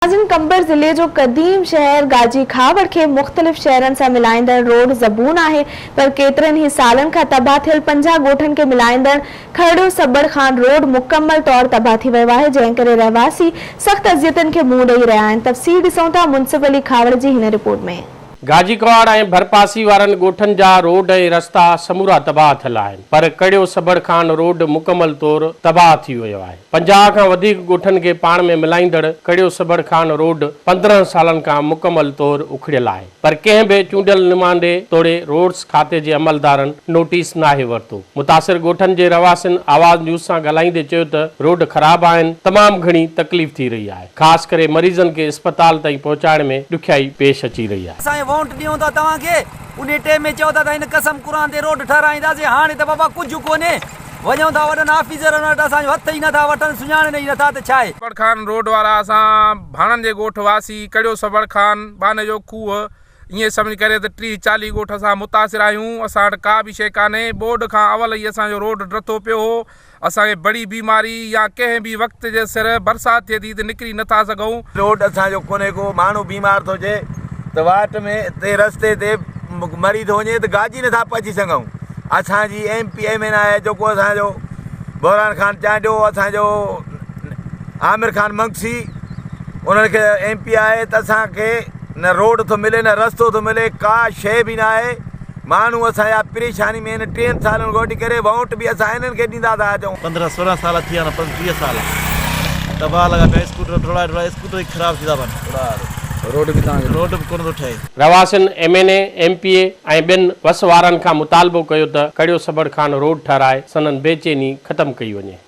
ناظرين قمبر ضلعي جو قديم شهر گاجي کهاوڙ کي مختلف شهرن سان ملائيندڙ روڊ زبون آهي پر ڪيترن ئي سالن کان تباهه ٿيل 50 ڳوٺن کي ملائيندڙ کرڙيو سٻڙ خان روڊ مڪمل طور تباهه ٿي ويو آهي جنهن ڪري رهواسي سخت اذيتن کي منهن ڏئي رهيا آهن تفصيل ڏسون ٿا منصف علي کهاوڙ جي هن رپورٽ ۾. گاجي کهاوڙ ۽ ڀرپاسي وارن ڳوٺن جا روڊ ۽ رستا سمورا تباهه ٿيل آهن پر ڪڙيو سٻڙ خان روڊ مڪمل طور تباهه ٿي ويو آهي. 50 کان وڌيڪ ڳوٺن کي پاڻ ۾ ملائيندڙ ڪڙيو سٻڙ خان روڊ 15 سالن کان مڪمل طور اکڙيل آهي پر ڪنهن به چونڊيل نماندي توڙي روڊس کاتي جي عملدارن نوٽيس ناهي ورتو. متاثر ڳوٺن جي رهواسين آواز نيوز سان ڳالهائيندي چيو ته روڊ خراب آهن تمام گهڻي تڪليف ٿي رهي آهي. خاص ڪري مريضن کي اسپتال تائين پهچائڻ ۾ ڏکيائي پيش اچي رهي آهي. سائين وونٽ ڏيون ٿا توهان کي انهي ٽيم ۾ چئو ٿا ته هن قسم قرآن تي روڊ ٺهرائينداسين هاڻي ته بابا ڪجهه ڪونهي وڃون ٿا وڏن آفيسرن وٽ اسان جو هٿ ئي نٿا وٺن سڃاڻن ئي نٿا ته ڇاهي. سبڙ خان روڊ وارا اسان ڀاڻن جي ڳوٺ واسي ڪڙيو سبڙ خان ٻانهي جو کوهه ائين سمجهه ڪري ته 30 40 ڳوٺ اسان متاثر آهيون اسان وٽ ڪا به شيء ڪانهي ٻوڏ کان اول ئي اسان جو روڊ ڊٿو پيو هو اسان کي بڙي بيماري يا ڪنهن به وقت جي سر برسات ٿئي ٿي ته نڪري نه ٿا سگهون. روڊ اسان جو ڪونهي ڪو ماڻهو بيمار ٿو ٿئي ته واٽ ۾ تي رستي تي مري ٿو وڃي ته گاڏي نه ٿا پهچي سگهون اسان جي ايم پي ايم اين آهي جيڪو اسان جو بحران خان چانڊيو اسان جو عامر خان منگسي انهن کي ايم پي آهي ته اسان کي نه روڊ ٿو ملي نه رستو ٿو ملي ڪا شيء به نه آهي ماڻهو اسان جا پريشاني ۾ آهن ٽيهن سالن کان وٺي ڪري ووٽ به اسان انهن کي ڏيندا ٿا اچون. 15 16 سال ٿي ويا آهن 25 سال تباهه لڳا پيا اسڪوٽر ڊوڙائي ڊوڙائي اسڪوٽر ئي خراب ٿي ٿا وڃن روڊ به توهان کي روڊ به ڪونه ٿو ٺهي. رهواسين M N A, M P A ۽ ٻين وس وارن کان مطالبو ڪيو ته ڪڙيو سبڙ خان روڊ ٺهرائي سندن بي چيني ختم ڪئي وڃي.